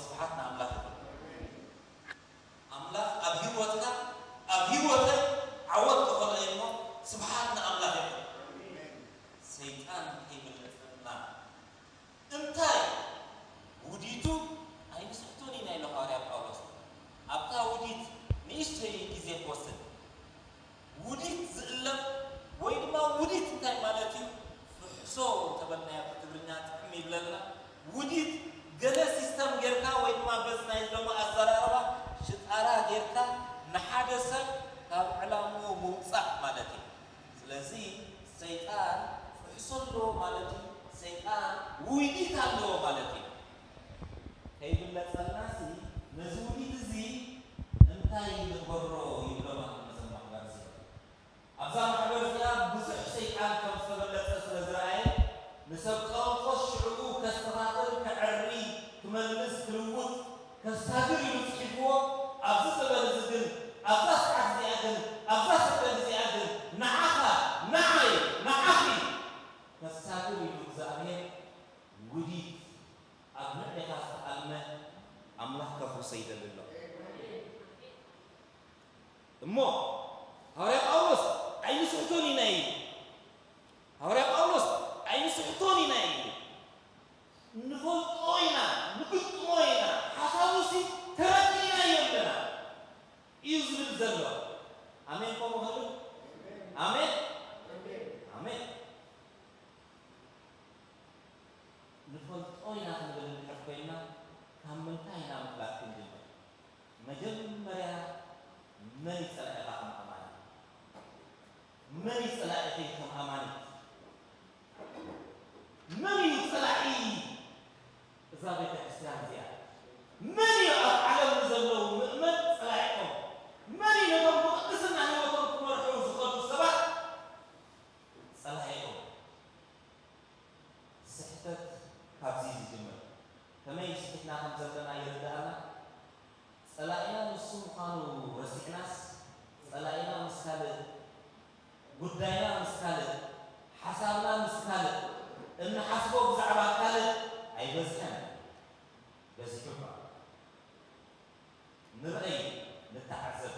ስብሓት ንኣምላኽ ይኹን። ኣምላኽ ኣብ ህይወትካ፣ ኣብ ህይወተይ ዓወት ክኾኖ እየ እሞ፣ ስብሓት ንኣምላኽ ይኹን። ሰይጣን ከይብለጸልና እንታይ ውዲቱ ኣይንስሕቶን ኢና ኢሉ ሃዋርያ ጳውሎስ። ኣብታ ውዲት ንእሽተይ ግዜ ክወስድ። ውዲት ዝእለም ወይ ድማ ውዲት እንታይ ማለት እዩ? ፍሕሶ እንተበልናዮ ብትግርኛ ጥዕም ይብለና። ውዲት ገለ ሲስተም ጌርካ ወይ ድማ በዚ ናይ ሎሚ ኣዘራርባ ሽጣራ ጌርካ ንሓደ ሰብ ካብ ዕላምኡ ምውጻእ ማለት እዩ። ስለዚ ሰይጣን ፍሕሶ ኣለዎ ማለት እዩ። ሰይጣን ውዲት ኣለዎ ማለት እዩ። ከይብለጸልናሲ ነዚ ውዲት እዚ እንታይ ንግበሮ ይብሎ ማለት ነው። እዞም ማሕበር እዚ ኣብዛ ማሕበር እዚኣ ብዙሕ ሰይጣን ከም ዝተበለጸ ስለ ዝረኣየ ንሰብ ቀውጦስ ሽዕኡ ከስተኻኽል፣ ከዕሪ፣ ክመልስ፣ ክልውጥ፣ ከሳግር ኢሉ ጽሒፍዎ። ኣብዚ ዘበን እዚ ግን፣ ኣብዛ ሰዓት እዚኣ ግን፣ ኣብዛ ሰከንድ እዚኣ ግን ንዓኻ፣ ንዓይ፣ ንዓኺ ከሳግር ኢሉ እግዚኣብሔር ውዲት ኣብ ንዕኻ ዝተኣልመ ኣምላኽ ከፍርሶ ይደሊ ኣሎ። እሞ ሃዋርያ ጳውሎስ ኣይንስሕቶን ኢና ኢሉ። ሃዋርያ ጳውሎስ ኣይንስሕቶን ኢና ኢሉ። ንፈልጦ ኢና፣ ንግጥሞ ኢና፣ ሓሳቡሲ ተረዲእናዮ ኣለና እዩ ዝብል ዘሎ። ኣሜን። ከምኡ ክብል ኣሜን፣ ኣሜን። ንፈልጦ ኢና ክንብል እንድሕር ኮይና፣ ካብ ምንታይ ኢና ምፍላጥ ክንጅምር? መጀመርያ መን እዩ ጸላኢኻ ከም ኣማኒ? መን እዩ ጸላኢኺ ከም ኣማኒት? መን እዩ ጸላኢ እዛ ቤተ ክርስቲያን እዚኣ? መን እዩ ኣብ ዓለም ንዘለዉ ምእመን ጸላኢኦም? መን እዩ ነቶም ብቕድስና ህይወቶም ክመርሑ ዝኸዱ ሰባት ጸላኢኦም? ስሕተት ካብዚ እዩ ዝጅምር። ከመይ ስሒትና ከም ዘለና ይርድኣና። ጸላኢና ንሱ ምዃኑ ረሲዕናስ፣ ጸላኢና ምስ ካልእ፣ ጉዳይና ምስ ካልእ፣ ሓሳብና ምስ ካልእ፣ እንሓስቦ ብዛዕባ ካልእ ኣይበዝሐን፣ በዚሑ እኳ። ንርኣይ፣ ንተዓዘብ።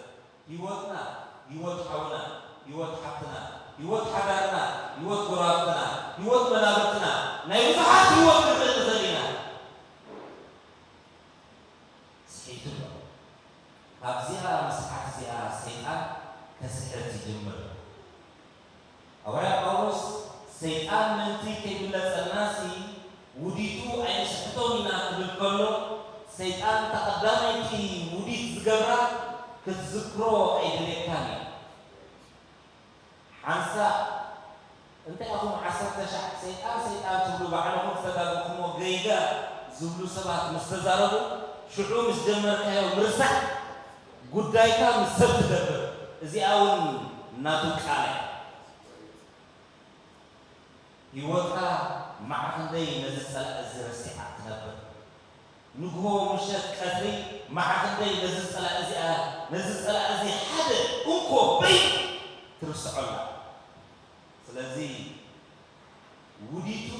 ህይወትና፣ ህይወት ሓውና፣ ህይወት ሓብትና፣ ህይወት ሓዳርና፣ ህይወት ጎረባብትና፣ ህይወት መናብርትና፣ ናይ ብዙሓት ህይወት ክንርኢ ንኽእል ኢና። ስሒቱ ኣሎ። ካብዚኣ ምስሓት እዚኣ ሰይጣን ከስሕት ይጅምር። ሃዋርያ ጳውሎስ ሰይጣን ምእንቲ ከይብለጸልናሲ ውዲቱ ኣይንስሕቶን ኢና ክብል ከሎ፣ ሰይጣን እታ ቀዳመይቲ ውዲት ዝገብራ ክትዝክሮ ኣይድልየካን እዩ። ሓንሳእ እንታይ ኢኹም ዓሰርተ ሻዕ ሰይጣን ሰይጣን ትብሉ ባዕልኹም ዝተጋግኹሞ ገይጋ ዝብሉ ሰባት ምስ ተዛረቡ፣ ሽዑ ምስ ጀመርካዮ ምርሳዕ ጉዳይካ ምስ ሰብ ትገብር። እዚኣ እውን ናቱ ቃል እያ። ህይወትካ መዓኽንደይ ነዚ ጸላኢ እዚ ረሲዓ ትነብር? ንግሆ፣ ምሸት፣ ቀትሪ መዓኽንደይ ነዚ ጸላኢ እዚኣ፣ ነዚ ጸላኢ እዚ ሓደ እንኮ በይ ትርስዖላ? ስለዚ ውዲቱ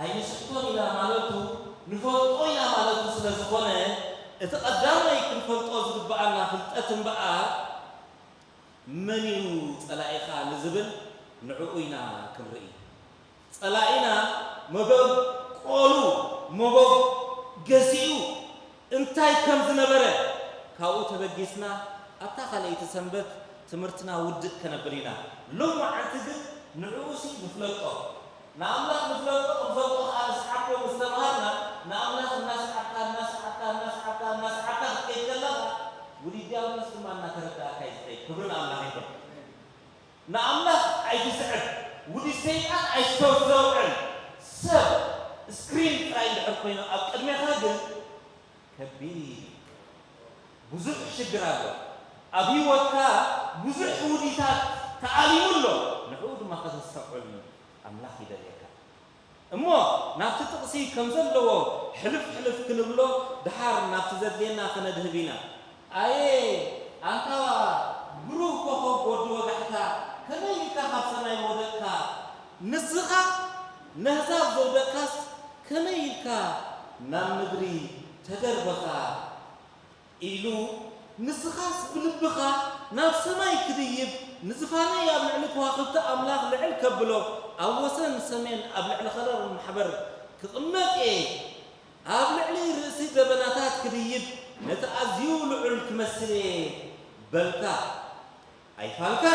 ኣይንስሕቶን ኢና ማለቱ ንፈልጦ ኢና ማለቱ ስለ ዝኾነ፣ እቲ ቀዳማይ ክንፈልጦ ዝግብኣና ፍልጠት እምበኣር፣ መን እዩ ጸላኢኻ ንዝብል ንዕኡ ኢና ክንርኢ። ጸላኢና መበቆሉ፣ መበገሲኡ እንታይ ከም ዝነበረ ካብኡ ተበጊስና ኣብታ ካልኣይቲ ሰንበት ትምህርትና ውድእ ከነብል ኢና። ሎማዓንቲ ግን ንዕኡሲ ንፍለጦ። ንኣምላኽ ንፍለጦ፣ ክንፈልጦ ኸዓ ንስዓቦ ምስ ተምሃርና፣ ንኣምላኽ እናሰዓብካ፣ እናሰዓብካ፣ እናሰዓብካ፣ እናሰዓብካ ክትከይድ ከለኻ፣ ውዲት ዲያብሎስ ድማ እናተረድኣካ እዩ ዝኸይድ። ክብሪ ንኣምላኽ ይኹን። ንኣምላኽ ኣይትስዕብ፣ ውዲት ሰይጣን ኣይተዘውዕል። ሰብ ስክሪን ጥራይ እንድሕር ኮይኑ ኣብ ቅድሜኻ ግን ከቢድ ብዙሕ ሽግር ኣሎ። ኣብ ህይወትካ ብዙሕ ውዲታት ተኣሊሙ ኣሎ። ንዕኡ ድማ ከተስተውዕል ኣምላኽ ይደልየካ። እሞ ናብቲ ጥቕሲ ከም ዘለዎ ሕልፍ ሕልፍ ክንብሎ፣ ደሓር ናብቲ ዘድልየና ከነድህብ ኢና። ኣየ ኣንታ ብሩህ ኮኾብ ወዲ ወጋሕታ፣ ከመይ ኢልካ ካብ ሰማይ ወደቕካ? ንስኻ ነህዛብ ዘውደቕካስ፣ ከመይ ኢልካ ናብ ምድሪ ተደርበኻ ኢሉ፣ ንስኻስ ብልብኻ ናብ ሰማይ ክድይብ፣ ንዝፋነይ ኣብ ልዕሊ ከዋኽብቲ ኣምላኽ ልዕል ከብሎ፣ ኣብ ወሰን ሰሜን ኣብ ልዕሊ ከለር ማሕበር ክቕመጥ እየ፣ ኣብ ልዕሊ ርእሲ ደበናታት ክድይብ፣ ነቲ ኣዝዩ ልዑል ክመስል እየ በልካ። ኣይፋልካ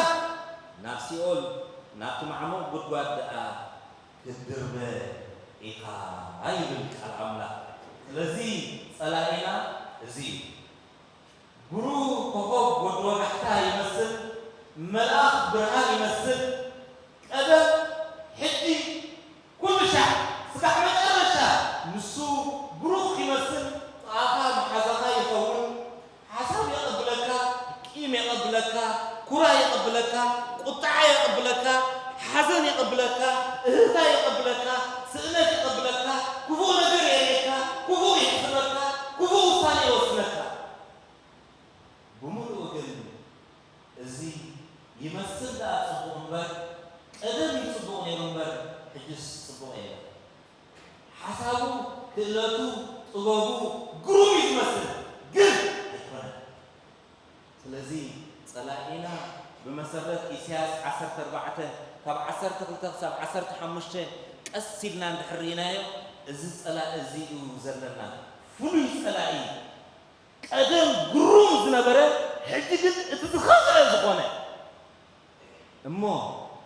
ናብ ሲኦል፣ ናብቲ ማዕሙቕ ጉድጓድ ደኣ ክትድርበ ኢኻ ይብል ቃል ኣምላኽ። ስለዚ ጸላኢና እዚ እዩ። ብሩህ ኮኾብ ወዲ ወጋሕታ ይመስል፣ መልኣኽ ብርሃን ይመስል፣ ቀደም፣ ሕጂ፣ ኩሉ ሻዕ ስጋዕ መጨረሻ ንሱ ብሩኽ ይመስል፣ ጥቓኻ መሓዛኻ ይኸውን፣ ሓሳብ የቐብለካ፣ ቂም የቐብለካ፣ ኩራ የቐብለካ፣ ቁጥዓ የቐብለካ፣ ሓዘን የቐብለካ፣ እህህታ የቐብለካ፣ ስእነት የቐብለካ፣ ክፉእ ነገር የርእየካ፣ ክፉእ ይሕስበካ፣ ክፉእ ውሳነ ይወስነካ። ብምሉኡ ግን እዚ ይመስል ደኣ ጽቡቕ እምበር፣ ቀደም እዩ ጽቡቕ ነይሩ እምበር፣ ሕጅስ ጽቡቕ የለን። ሓሳቡ፣ ክእለቱ፣ ጥበቡ ግሩም እዩ ዝመስል፣ ግን ኣይኮነን። ስለዚ ጸላኢና ብመሰረት ኢሳያስ ዓሰርተ ኣርባዕተ ካብ ዓሰርተ ክልተ ክሳብ ዓሰርተ ሓሙሽተ ቀስ ኢልና እንድሕር ርኢናዮ፣ እዚ ጸላኢ እዚ እዩ ዘለና። ፍሉይ ጸላኢ፣ ቀደም ግሩም ዝነበረ፣ ሕጂ ግን እቲ ዝኸፍአ ዝኾነ። እሞ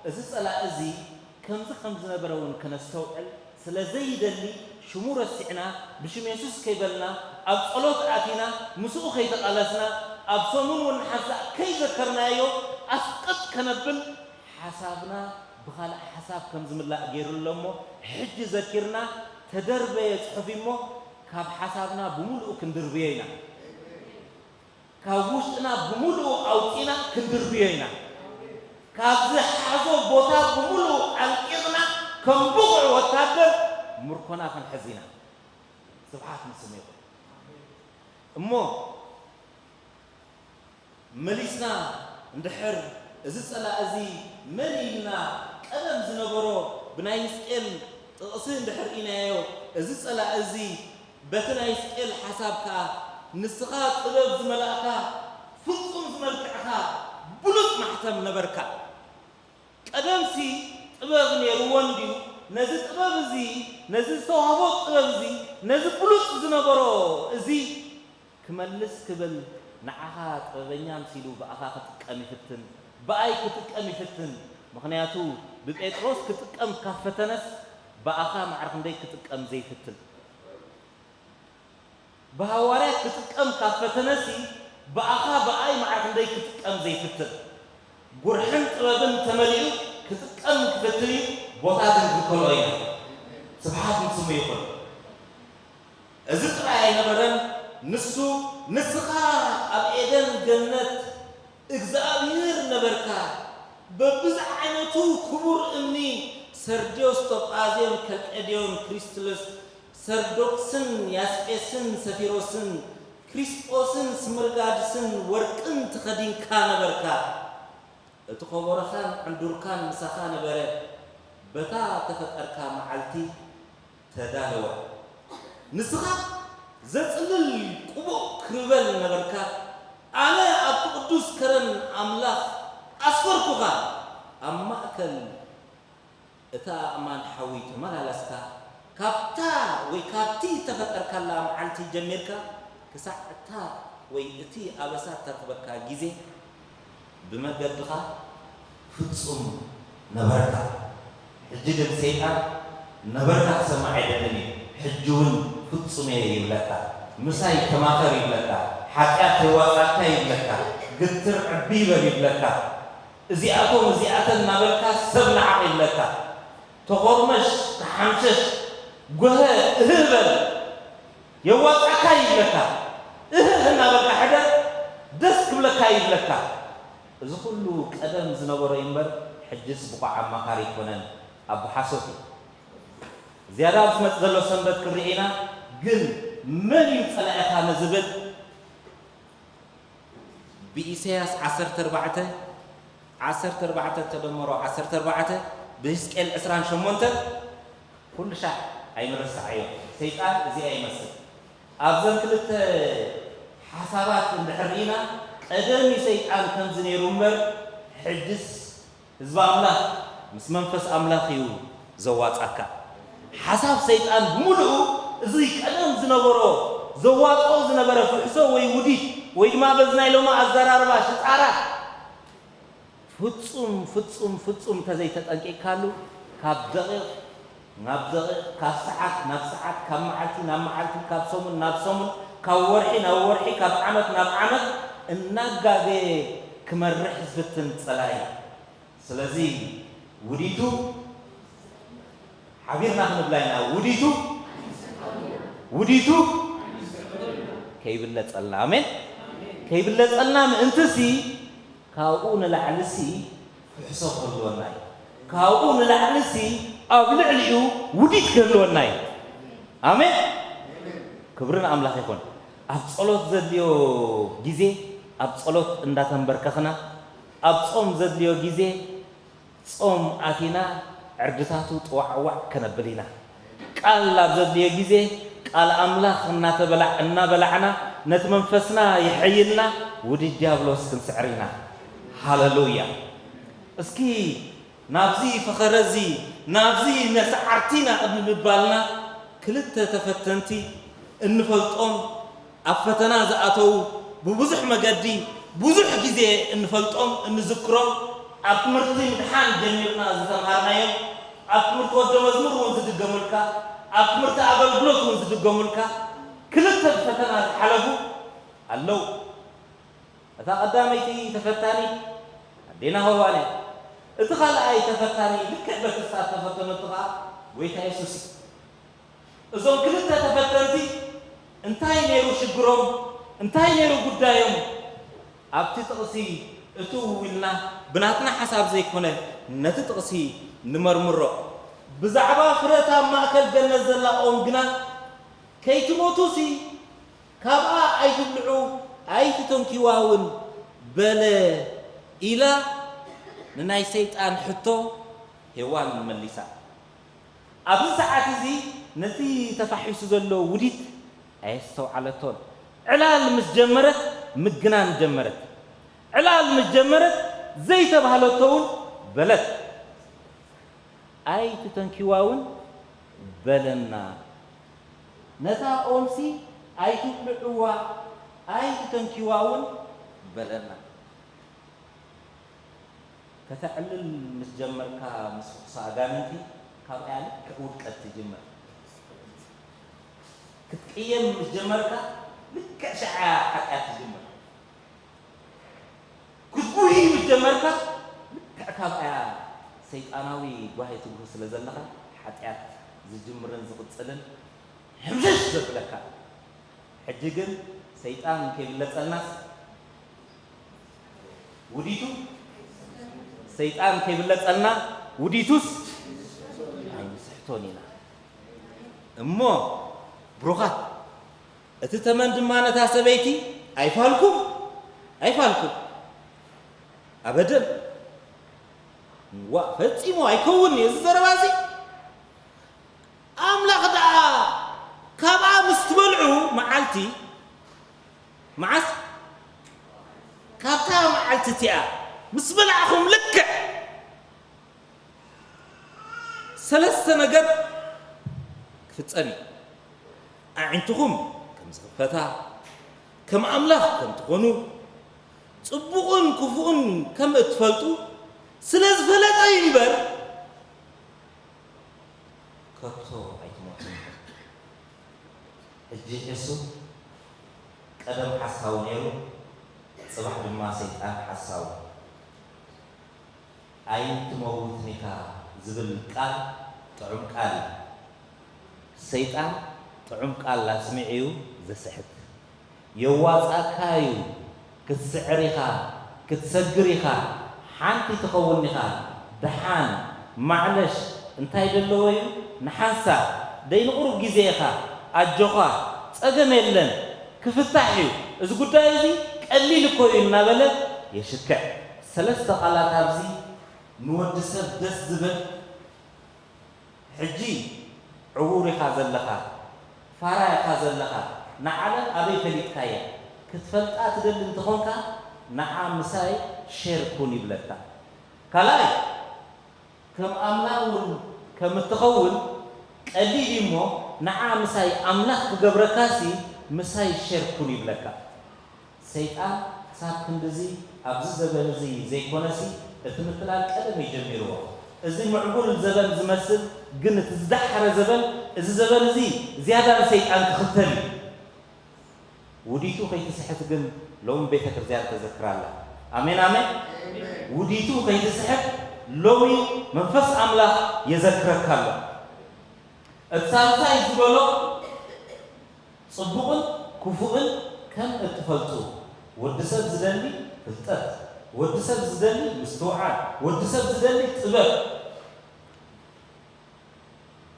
እዚ ጸላኢ እዚ ከምዚ ከም ዝነበረ እውን ከነስተውዕል ስለ ዘይደሊ፣ ሽሙ ረሲዕና፣ ብሽም የሱስ ከይበልና፣ ኣብ ጸሎት ኣቲና፣ ምስኡ ከይተቓለስና፣ ኣብ ሰሙን እውን ሓንሳእ ከይዘከርናዮ ኣስቅጥ ከነብል፣ ሓሳብና ብኻልእ ሓሳብ ከም ዝምላእ ገይሩ ኣሎ እሞ፣ ሕጂ ዘኪርና፣ ተደርበየ ጽሑፊ እሞ፣ ካብ ሓሳብና ብምሉኡ ክንድርብዮ ኢና። ካብ ውሽጥና ብምሉኡ ኣውጺና ክንድርብዮ ኢና። ካብ ዝሓዞ ቦታ ብምሉኡ ኣንቂቕና ከም ብቑዕ ወታደር ምርኮና ክንሕዝ ኢና። ስብሓት ንስሙ ይኹን። እሞ መሊስና እንድሕር እዚ ጸላኢ እዚ መን ኢልና ቀደም ዝነበሮ ብናይ ህዝቅኤል ጥቕሲ እንድሕር ኢናዮ፣ እዚ ጸላኢ እዚ በቲ ናይ ህዝቅኤል ሓሳብ ከኣ፣ ንስኻ ጥበብ ዝመላእካ፣ ፍጹም ዝመልክዕካ፣ ብሉጽ ማሕተም ነበርካ። ቀደምሲ ጥበብ ነይርዎ እንድዩ፣ ነዚ ጥበብ እዚ፣ ነዚ ዝተዋህቦ ጥበብ እዚ፣ ነዚ ብሉጽ ዝነበሮ እዚ ክመልስ ክብል፣ ንዓኻ ጥበበኛ ኣምሲሉ ብኣኻ ክጥቀም ይፍትን፣ ብኣይ ክጥቀም ይፍትን። ምኽንያቱ ብጴጥሮስ ክጥቀም ካብ ፈተነስ፣ ብኣኻ ማዕረ ክንደይ ክጥቀም ዘይፍትን። ብሃዋርያት ክጥቀም ካብ ፈተነሲ፣ ብኣኻ ብኣይ ማዕረ ክንደይ ክጥቀም ዘይፍትን። ጉርሕን ጥበብን ተመሊኡ ክጥቀም ክፍትን እዩ፣ ቦታ ግን ክንከልኦ ኢና። ስብሓት ንስሙ ይኹን። እዚ ጥራይ ኣይነበረን፣ ንሱ፣ ንስኻ ኣብ ኤደን ገነት እግዚኣብሔር ነበርካ፣ በብዝዓይነቱ ክቡር እምኒ፣ ሰርድዮስ፣ ቶጳዝዮን፣ ከልቄድዮን፣ ክሪስቶለስ፣ ሰርዶክስን ያስጴስን ሰፊሮስን ክሪስጶስን ስምርጋድስን ወርቅን ተኸዲንካ ነበርካ። እቲ ኸበሮኻን ዕንዱርካን ምሳኻ ነበረ፣ በታ ተፈጠርካ መዓልቲ ተዳለወ። ንስኻ ዘጽልል ቅቡእ ክርበል ነበርካ፣ ኣነ ኣብቲ ቅዱስ ከረን ኣምላኽ ኣስፈርኩኻ፣ ኣብ ማእከል እታ ኣእማን ሓዊ ተመላለስካ፣ ካብታ ወይ ካብቲ እተፈጠርካላ መዓልቲ ጀሚርካ ክሳዕ እታ ወይ እቲ ኣበሳ እተርኽበካ ግዜ፣ ብመገድኻ ፍጹም ነበርካ። ሕጂ ግን ሰይጣን ነበርካ ክሰምዕ ኣይደልን እዩ። ሕጂ እውን ፍጹም እየ ይብለካ። ምሳይ ተማኸር ይብለካ። ሓጢኣት ከየዋጽኣካ ይብለካ። ግትር ዕቢ ይበል ይብለካ። እዚኣቶም እዚኣተን እናበልካ ሰብ ንዓቕ ይብለካ። ተኾርመሽ፣ ተሓምሸሽ፣ ጎሀ፣ እህ በል፣ የዋጽኣካ ይብለካ። እህ እናበልካ ሕደር፣ ደስ ክብለካ ይብለካ። እዚ ኩሉ ቀደም ዝነበሮ እዩ እምበር፣ ሕጅስ ብቑዕ ኣማኻሪ ኣይኮነን፣ ኣቦ ሓሶት እዩ። ዝያዳ ኣብ ዝመጽእ ዘሎ ሰንበት ክንርኢ ኢና። ግን መን እዩ ጸላኢኻ ንዝብል ብኢሳያስ ዓሰርተ ኣርባዕተ፣ ዓሰርተ ኣርባዕተ ተደመሮ ዓሰርተ ኣርባዕተ፣ ብህዝቅኤል ዕስራን ሸሞንተን፣ ኩሉ ሻዕ ኣይንረስዓዮ። ሰይጣን እዚኣ ይመስል። ኣብዘን ክልተ ሓሳባት እንድሕር ርኢና፣ ቀደም እዩ ሰይጣን ከምዚ ነይሩ እምበር፣ ሕጅስ ህዝቢ ኣምላኽ ምስ መንፈስ ኣምላኽ እዩ ዘዋጻካ። ሓሳብ ሰይጣን ብምሉኡ እዚ ቀደም ዝነበሮ፣ ዘዋጽኦ ዝነበረ ፍሕሶ ወይ ውዲት፣ ወይ ድማ በዚ ናይ ሎሚ ኣዘራርባ ሽጣራ፣ ፍጹም ፍጹም ፍጹም እንተዘይተጠንቂቕካሉ፣ ካብ ደቂቕ ናብ ደቂቕ፣ ካብ ሰዓት ናብ ሰዓት፣ ካብ መዓልቲ ናብ መዓልቲ፣ ካብ ሰሙን ናብ ሰሙን፣ ካብ ወርሒ ናብ ወርሒ፣ ካብ ዓመት ናብ ዓመት እናጋገየ ክመርሕ ዝፍትን ጸላኢ። ስለዚ ውዲቱ ሓቢርና ክንብላ ኢና። ውዲቱ ውዲቱ ከይብለጸልና፣ ኣሜን፣ ከይብለጸልና ምእንትሲ፣ ካብኡ ንላዕሊሲ ፍሕሶ ክህልወና እዩ። ካብኡ ንላዕሊሲ ኣብ ልዕሊኡ ውዲት ክህልወና እዩ። ኣሜን። ክብሪ ንኣምላኽ ይኹን። ኣብ ጸሎት ዘድልዮ ግዜ ኣብ ጸሎት እንዳተንበርከኽና፣ ኣብ ጾም ዘድልዮ ግዜ ጾም ኣቲና ዕርድታቱ ጥዋዕዋዕ ከነብል ኢና። ቃል ኣብ ዘድልዮ ግዜ ቃል ኣምላኽ እናተበላዕ-፣ እናበላዕና ነቲ መንፈስና የሐይልና፣ ውዲት ዲያብሎስ ክንስዕር ኢና። ሃለሉያ። እስኪ ናብዚ ፈኸረዚ፣ ናብዚ ነስዓርቲና ቅድሚ ምባልና ክልተ ተፈተንቲ እንፈልጦም ኣብ ፈተና ዝኣተዉ ብብዙሕ መገዲ ብዙሕ ግዜ እንፈልጦም እንዝክሮም ኣብ ትምህርቲ ምድሓን ጀሚርና ዝተምሃርናዮም ኣብ ትምህርቲ ወደ መዝሙር እውን ዝድገሙልካ ኣብ ትምህርቲ ኣገልግሎት እውን ዝድገሙልካ ክልተ ብፈተና ዝሓለፉ ኣለዉ። እታ ቀዳመይቲ ተፈታኒ ኣዴና ሄዋን እያ። እቲ ካልኣይ ተፈታኒ ልክዕ በቲ እሳ እተፈተነቱ ኸዓ ጐይታ የሱስ እዩ። እዞም ክልተ ተፈተንቲ እንታይ ነይሩ ሽግሮም? እንታይ ነይሩ ጉዳዮም? ኣብቲ ጥቕሲ እትው ኢልና ብናትና ሓሳብ ዘይኮነ ነቲ ጥቕሲ ንመርምሮ። ብዛዕባ ፍረ እታ ኣብ ማእከል ገነት ዘላ ኦም ግና ከይትሞቱሲ ካብኣ ኣይትብልዑ ኣይትተንክይዋ እውን በለ ኢላ ንናይ ሰይጣን ሕቶ ሄዋን መሊሳ። ኣብዚ ሰዓት እዚ ነቲ ተፋሒሱ ዘሎ ውዲት ኣየስተውዓለቶን። ዕላል ምስ ጀመረት ምግናን ጀመረት። ዕላል ምስ ጀመረት ዘይተባህለቶ እውን በለት። ኣይትተንኪዋ እውን በለና። ነታ ኦምሲ ኣይትብልዕዋ ኣይትተንኪዋ እውን በለና። ከተዕልል ምስ ጀመርካ ምስ ፍኩስ ኣጋንንቲ ካብኣ ልክዕ ውድቀት ትጅምር። ክትቅየም ምስ ጀመርካ ልክዕ ሽዓ ሓጢኣት ትጅምር። ክትጉሂ ምስ ጀመርካ ልክዕ ካብኣ ሰይጣናዊ ጓሂ ትጉሂ ስለ ዘለኻ ሓጢኣት ዝጅምርን ዝቕጽልን ሕምሽሽ ዘብለካ። ሕጂ ግን ሰይጣን ከይብለጸልናስ ውዲቱ ሰይጣን ከይብለጸልና ውዲቱስ ኣይንስሕቶን ኢና። እሞ ብሩኻት እቲ ተመን ድማ ነታ ሰበይቲ ኣይፋልኩም ኣይፋልኩም ኣበደን። ዋእ ፈጺሙ ኣይከውን እዩ እዚ ዘረባ እዚ። ኣምላኽ ደኣ ካብኣ ምስ ትበልዑ መዓልቲ መዓስ ካብታ መዓልቲ እቲኣ ምስ በላዕኹም ልክዕ ሰለስተ ነገር ክፍጸም እዩ። ኣዒንትኹም ከም ዝኽፈታ ከም ኣምላኽ ከም ትኾኑ ጽቡቕን ክፉእን ከም እትፈልጡ ስለ ዝፈለጠ እዩ እምበር ከቶ ኣይትሞቱን። ሕጂ እሱ ቀደም ሓሳዊ ነይሩ፣ ጽባሕ ድማ ሰይጣን ሓሳዊ። ኣይትመውትን ኢኻ ዝብል ቃል ጥዑም ቃል እዩ። ሰይጣን ጥዑም ቃል ኣስሚዑ እዩ ዘስሕት። የዋጻእካ እዩ። ክትስዕር ኢኻ፣ ክትሰግር ኢኻ፣ ሓንቲ ትኸውን ኢኻ። ደሓን፣ ማዕለሽ፣ እንታይ ደለዎ እዩ? ንሓንሳእ፣ ደይ ንቑሩብ ግዜ ኢኻ፣ ኣጆኻ፣ ጸገም የለን፣ ክፍታሕ እዩ፣ እዚ ጉዳይ እዚ ቀሊል እኮ እዩ እናበለ የሽክዕ። ሰለስተ ቃላት ኣብዚ ንወዲ ሰብ ደስ ዝብል ሕጂ ዕዉር ኢኻ ዘለኻ፣ ፋራ ኢኻ ዘለኻ፣ ንዓለም ኣበይ ፈሊጥካያ? ክትፈልጣ ትደሊ እንተኾንካ ንዓ ምሳይ ሼር ኩን ይብለካ። ካልኣይ ከም ኣምላኽ እውን ከም እትኸውን ቀሊል እዩ እሞ ንዓ ምሳይ ኣምላኽ ክገብረካሲ ምሳይ ሼር ኩን ይብለካ። ሰይጣን ክሳብ ክንድዚ ኣብዚ ዘበን እዚ ዘይኮነሲ እቲ ምትላል ቀደም እዩ ጀሚርዎ። እዚ ምዕቡል ዘበን ዝመስል ግን እቲ ዝደሓረ ዘበን እዚ ዘበን እዚ ዝያዳ ንሰይጣን ክኽተል እዩ። ውዲቱ ከይትስሕት ግን ሎሚ ቤተ ክርስቲያን ተዘክራ ኣላ። ኣሜን ኣሜን። ውዲቱ ከይትስሕት ሎሚ መንፈስ ኣምላኽ የዘክረካ ኣሎ። እቲ ሳልሳይ ዝበሎ ጽቡቕን ክፉእን ከም እትፈልጡ ወዲ ሰብ ዝደሊ ፍልጠት፣ ወዲ ሰብ ዝደሊ ምስትውዓል፣ ወዲ ሰብ ዝደሊ ጥበብ።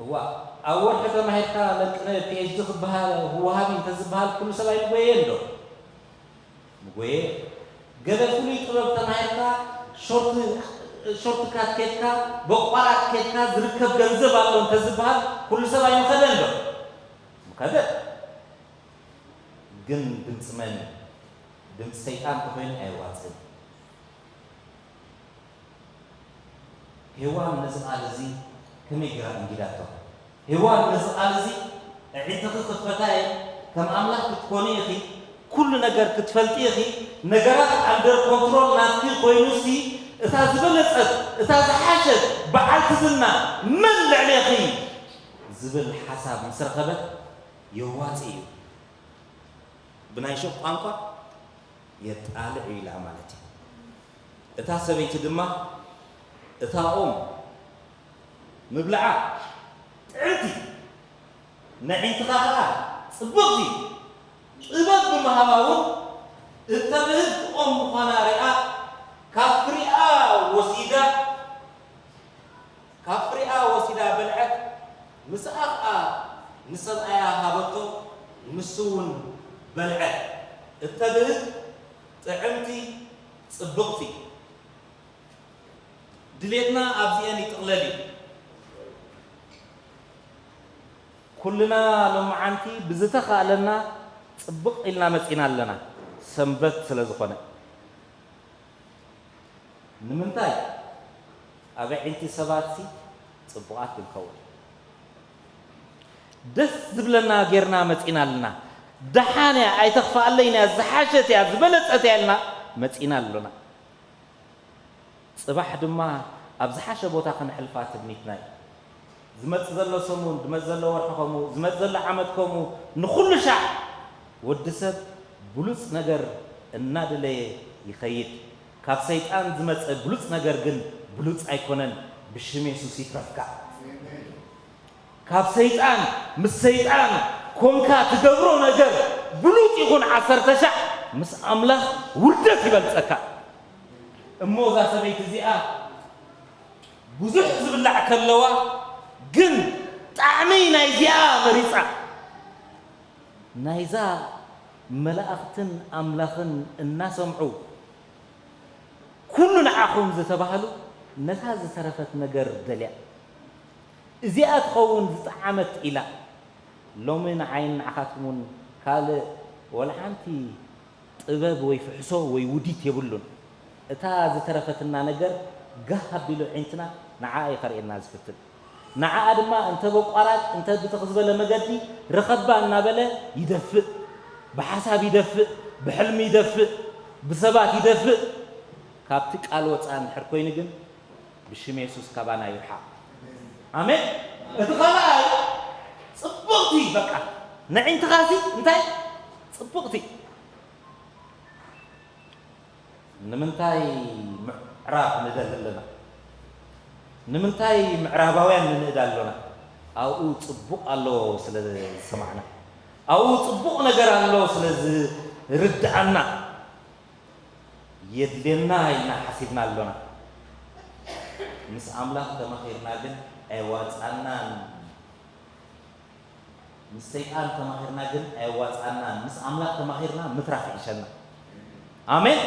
እዋ ኣብ ወርሒ ተማሂርካ ለቅነ ፒኤችዲ ክበሃል ወሃቢ እንተዝበሃል ኩሉ ሰብ ኣይምጎየ እንዶ? ምጎየ። ገለ ፍሉይ ጥበብ ተማሂርካ ሾርት ሾርት ካት ኬድካ በቋራጭ ኬድካ ዝርከብ ገንዘብ ኣሎ እንተዝበሃል ኩሉ ሰብ ኣይምኸደ እንዶ? ምኸደ። ግን ድምፂ መን እዩ? ድምፂ ሰይጣን ተኮይኑ ኣየዋፅእን። ሄዋን ነዚ ቃል እዚ ከመይ ገይራ እንጊዳቶ? ሄዋን ነዚ ቃል እዚ ኣዒንትኺ ክፈታ እየ፣ ከም ኣምላኽ ክትኮኒ ኢኺ፣ ኩሉ ነገር ክትፈልጢ ኢኺ፣ ነገራት ኣንደር ኮንትሮል ናትኪ ኮይኑሲ እታ ዝበለጸት እታ ዝሓሸት በዓልቲ ዝና መን ልዕሌኺ ዝብል ሓሳብ ምስ ረኸበት የዋጽእ እዩ። ብናይ ሸቕ ቋንቋ የጣልዕ እዩ ኢላ ማለት እዩ። እታ ሰበይቲ ድማ እታ ኦም ምብልዓ ጥዕምቲ፣ ነዒንትኻ ኸዓ ጽብቕቲ ጥበብ ብምሃባ እውን እተብህግ ኦም ምዃና ሪኣ ካብ ፍሪኣ ወሲዳ ካብ ፍሪኣ ወሲዳ በልዐት፣ ምስኣ ኸዓ ንሰብኣያ ሃበቶ፣ ንሱ እውን በልዐ። እተብህግ ጥዕምቲ ጽብቕቲ። ድሌትና ኣብዚኤን ይጥቕለል እዩ። ኩልና ሎማዓንቲ ብዝተኻእለና ጽብቕ ኢልና መጺና ኣለና፣ ሰንበት ስለ ዝኾነ። ንምንታይ ኣብ ኣዒንቲ ሰባትሲ ጽቡቓት ክንከውን? ደስ ዝብለና ጌርና መጺና ኣለና። ደሓን እያ፣ ኣይተኽፍኣለይን እያ፣ ዝሓሸት እያ፣ ዝበለጸት እያ ኢልና መጺና ኣሎና። ጽባሕ ድማ ኣብ ዝሓሸ ቦታ ከነሕልፋ ትምኒትና እዩ። ዝመጽእ ዘሎ ሰሙን፣ ዝመጽእ ዘሎ ወርሒ ከምኡ፣ ዝመጽእ ዘሎ ዓመት ከምኡ፣ ንኹሉ ሻዕ ወዲ ሰብ ብሉጽ ነገር እናደለየ ይኸይድ። ካብ ሰይጣን ዝመጸ ብሉጽ ነገር ግን ብሉጽ ኣይኮነን። ብሽም የሱስ ይትረፍካ። ካብ ሰይጣን፣ ምስ ሰይጣን ኮንካ ትገብሮ ነገር ብሉጽ ይኹን ዓሰርተ ሻዕ ምስ ኣምላኽ ውርደት ይበልጸካ። እሞ እዛ ሰበይቲ እዚኣ ብዙሕ ዝብላዕ ከለዋ ግን ጣዕሚ ናይዚኣ መሪጻ። ናይዛ መላእኽትን ኣምላኽን እናሰምዑ ኩሉ ንዓኹም ዝተባህሉ ነታ ዝተረፈት ነገር ደልያ። እዚኣ ትኸውን ዝጠዓመት ኢላ። ሎሚ ንዓይን ንዓኻትኩምን ካልእ ወላ ሓንቲ ጥበብ ወይ ፍሕሶ ወይ ውዲት የብሉን። እታ ዝተረፈትና ነገር ጋህ ኣቢሉ ዒንትና ንዓኣ እዩ ከርእየና ዝፍትን። ንዓኣ ድማ እንተ በቋራጭ እንተ ብትኽ ዝበለ መገዲ ርኸባ እናበለ ይደፍእ። ብሓሳብ ይደፍእ፣ ብሕልሚ ይደፍእ፣ ብሰባት ይደፍእ። ካብቲ ቃል ወፃእ እንድሕር ኮይኑ ግን ብሽም የሱስ ካባና ይርሓቕ። ኣሜን። እቲ ካልኣይ ጽብቕቲ በቃ ንዒንትኻሲ እንታይ ጽብቕቲ። ንምንታይ ምዕራብ ንደሊ ኣለና? ንምንታይ ምዕራባውያን ንንእድ ኣሎና? ኣብኡ ጽቡቕ ኣሎ ስለ ዝሰማዕና፣ ኣብኡ ጽቡቕ ነገር ኣሎ ስለ ዝርድኣና የድልየና ኢልና ሓሲብና ኣሎና። ምስ ኣምላኽ ተማኺርና ግን ኣይዋጻናን። ምስ ሰይጣን ተማኺርና ግን ኣየዋጽኣናን። ምስ ኣምላኽ ተማኺርና ምትራፍ ይሕሸና። ኣሜን።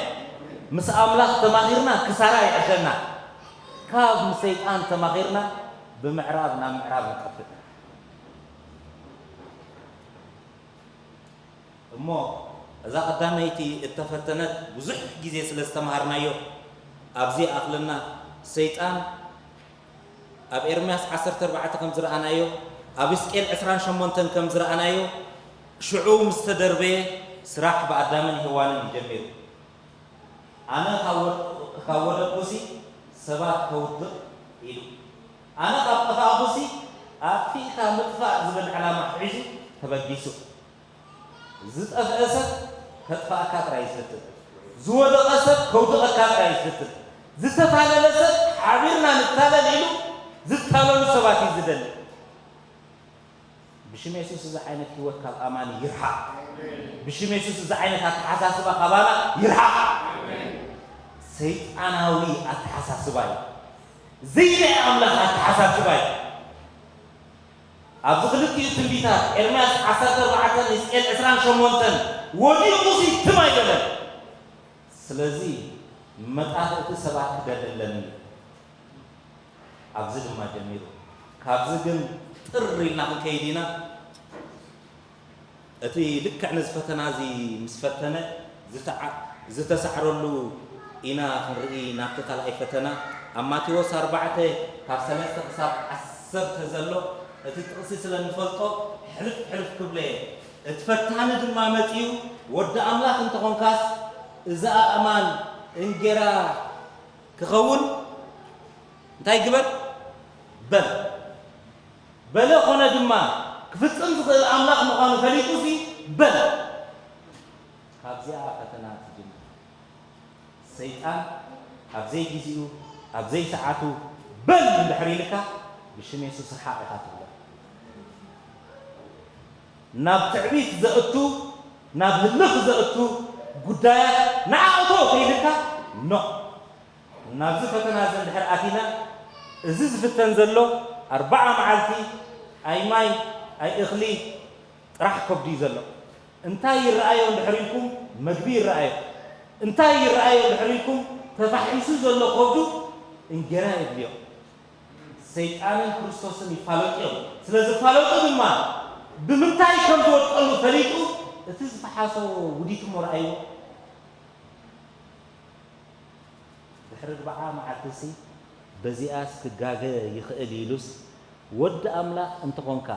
ምስ ኣምላኽ ተማኺርና ክሳራ ይሕሸና። ካብ ምስ ሰይጣን ተማኺርና ብምዕራብ ናብ ምዕራብ ንጠፍእ። እሞ እዛ ቀዳመይቲ እተፈተነት ብዙሕ ግዜ ስለ ዝተምሃርናዮ ኣብዚ ይኣኽለና። ሰይጣን ኣብ ኤርምያስ ዓሰርተ ኣርባዕተ ከም ዝረኣናዮ፣ ኣብ ሕዝቅኤል ዕስራን ሸሞንተን ከም ዝረኣናዮ፣ ሽዑ ምስ ተደርበየ ስራሕ ብኣዳምን ሄዋንን እዩ ጀሚሩ። ኣነ ካብ ወድ-፣ ካብ ወደቅኩሲ ሰባት ከውድቕ ኢሉ፣ ኣነ ካብ ጠፋእኩሲ ኣጥፊእካ ምጥፋእ ዝብል ዕላማ ሒዙ ተበጊሱ። ዝጠፍአ ሰብ ከጥፋእካ ጥራይ እዩ ዝፍትን። ዝወደቐ ሰብ ከውድቐካ ጥራይ እዩ ዝፍትን። ዝተታለለ ሰብ ሓቢርና ንታለል ኢሉ ዝታለሉ ሰባት እዩ ዝደሊ። ብሽም የሱስ እዚ ዓይነት ህይወት ካብ ኣማኒ ይርሓቕ። ብሽም የሱስ እዚ ዓይነት ኣተሓሳስባ ካባና ይርሓቕ። ሰይጣናዊ ኣተሓሳስባ እዩ። ዘይናይ ኣምላኽ ኣተሓሳስባ እዩ። ኣብዚ ክልቲኡ ትንቢታት ኤርምያስ ዓሰርተ ኣርባዕተን ሕዝቅኤል ዕስራን ሸሞንተን ወዲቑ ሲ ትም ኣይበለን። ስለዚ መጣፍእቲ ሰባት ክደሊ ኣለኒ እዩ። ኣብዚ ድማ ጀሚሩ። ካብዚ ግን ጥር ኢልና ክንከይድ ኢና። እቲ ልክዕ ነዚ ፈተና እዚ ምስ ፈተነ ዝተዓ-፣ ዝተሳዕረሉ ኢና ክንርኢ ናብቲ ካልኣይ ፈተና። ኣብ ማቴዎስ ኣርባዕተ ካብ ሰለስተ ክሳብ ዓሰርተ ዘሎ እቲ ጥቕሲ ስለ እንፈልጦ ሕልፍ ሕልፍ ክብሎ እየ። እቲ ፈታኒ ድማ መጺኡ፣ "ወዲ ኣምላኽ እንተኾንካስ፣ እዚ ኣእማን እንጌራ ክኸውን እንታይ ግበር?" በል። በለ ኾነ ድማ፣ ክፍጽም ዝኽእል ኣምላኽ ምዃኑ ፈሊጡሲ በል። ካብዚኣ ፈተና ትጅምር። ሰይጣን ኣብ ዘይግዜኡ፣ ኣብ ዘይሰዓቱ በል እንድሕር ኢልካ፣ ብሽም የሱስ ርሓቕ ኢኻ ትብሎ። ናብ ትዕቢት ዘእቱ፣ ናብ ህልኽ ዘእቱ ጉዳያት ንዓ እቶ ከይልካ፣ ኖ። ናብዚ ፈተና እዚ እንድሕር ኣቲና፣ እዚ ዝፍተን ዘሎ ኣርባዓ መዓልቲ ኣይ ማይ ኣይ እኽሊ ጥራሕ ከብዱ እዩ ዘሎ። እንታይ ይረኣዮ እንድሕር ኢልኩም፣ መግቢ ይረኣዮ። እንታይ ይረኣዮ እንድሕር ኢልኩም፣ ተፋሒሱ ዘሎ ከብዱ እንጌራ የድልዮ። ሰይጣንን ክርስቶስን ይፋለጡ እዮም። ስለ ዝፋለጡ ድማ፣ ብምንታይ ከም ዝወድቀሉ ፈሊጡ፣ እቲ ዝፈሓሶ ውዲት እሞ ረኣይዎ። ድሕሪ ኣርብዓ መዓልቲሲ፣ በዚኣስ ክጋገ ይኽእል ኢሉስ፣ ወዲ ኣምላኽ እንተኾንካ፣